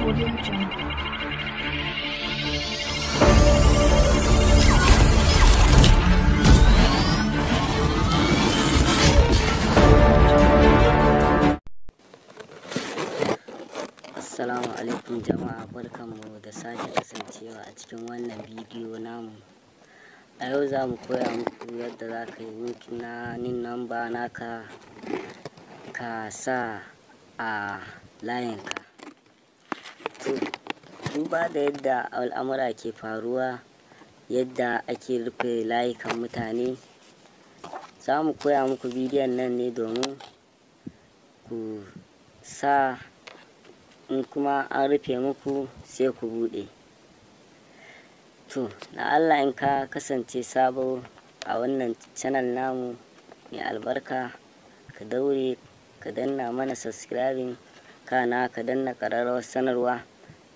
Audio Jungle. Assalamu alaikum jama'a, barkanmu da sake kasancewa a cikin wannan bidiyo namu. A yau za mu koya muku yadda za ka yi linking na NIN number naka ka sa a layinka. To, duba da yadda al'amura ke faruwa, yadda ake rufe layukan mutane, za mu koya muku bidiyon nan ne domin ku sa, in kuma an rufe muku sai ku buɗe. To, na Allah, in ka kasance sabo a wannan channel namu mai albarka, ka daure ka danna mana subscribing, kana ka danna ƙararrawar sanarwa,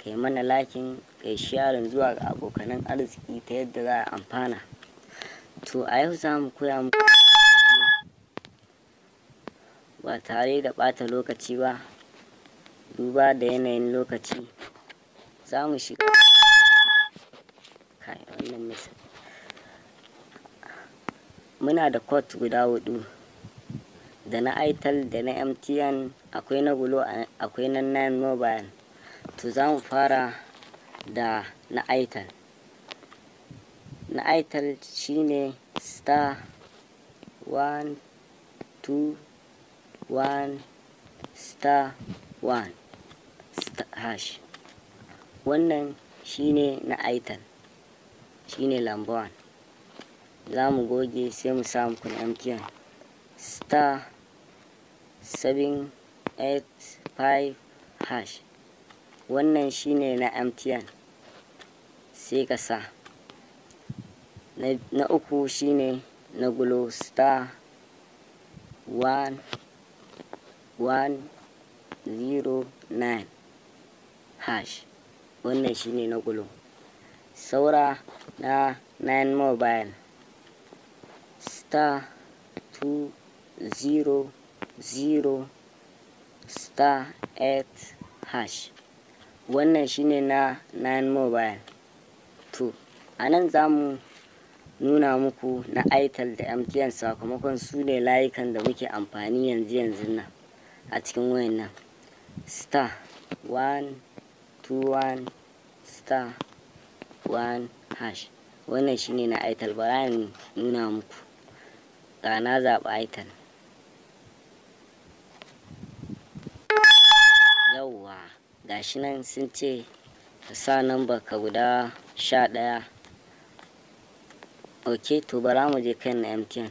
ka yi mana liking, ka yi sharing zuwa ga abokanan arziki ta yadda za a amfana. To, a yau za mu koya muku ba tare da ɓata lokaci ba. Duba da yanayin lokaci, za mu shiga kai wannan message. Muna da code guda hudu, da na Airtel da na MTN, akwai na Glo, akwai na Nine Mobile. To, za mu fara da na Airtel. Na Airtel shine *121*1*#. Wannan shine na Airtel, shine lamba 1. Za mu goge, sai mu sa muku na MTN: *785#. Wannan shine na MTN, sai ka sa. Na uku shine na Glo: *1109#. Wannan shine na Glo. Saura na 9 Mobile: *200*8#. Wannan shine na 9 Mobile. To, a nan za mu nuna muku na Airtel da MTN, sakamakon su ne layukan da muke amfani yanzu yanzu nan a cikin wayan nan. *121*1#. Wannan shine na Airtel. Bara in nuna muku. Ga, na zaɓi Airtel. Yauwa, gashi nan sun ce ka sa number ka guda 11. Ok, to, bara mu je kan na MTN: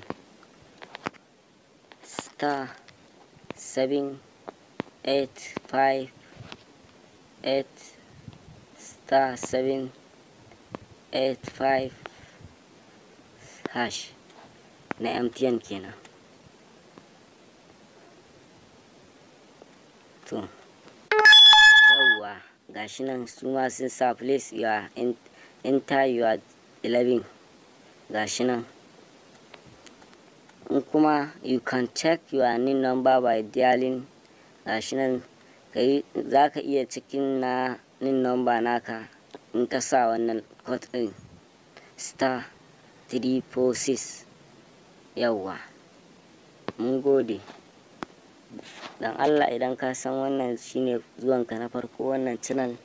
*785 8*785# na MTN kenan. To, yauwa, gashi nan su ma sun sa "Please your enter your 11". Gashi nan in kuma "You can check your NIN number by dialing". Gashi nan za ka iya checking na NIN number naka in ka sa wannan code ɗin: *346. Yauwa, mun gode. Dan Allah, idan ka san wannan shine zuwanka na farko wannan channel,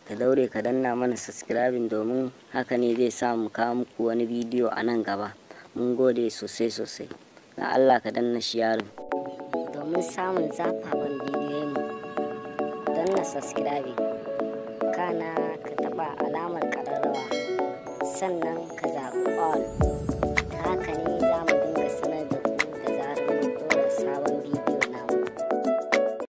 ka daure ka danna mana subscribing, domin haka ne zai sa mu kawo muku wani bidiyo a nan gaba. Mun gode sosai sosai. Dan Allah ka danna sharing. Domin samun zafafan bidiyoyinmu, danna subscribing, kana ka taba alamar kararrawa, sannan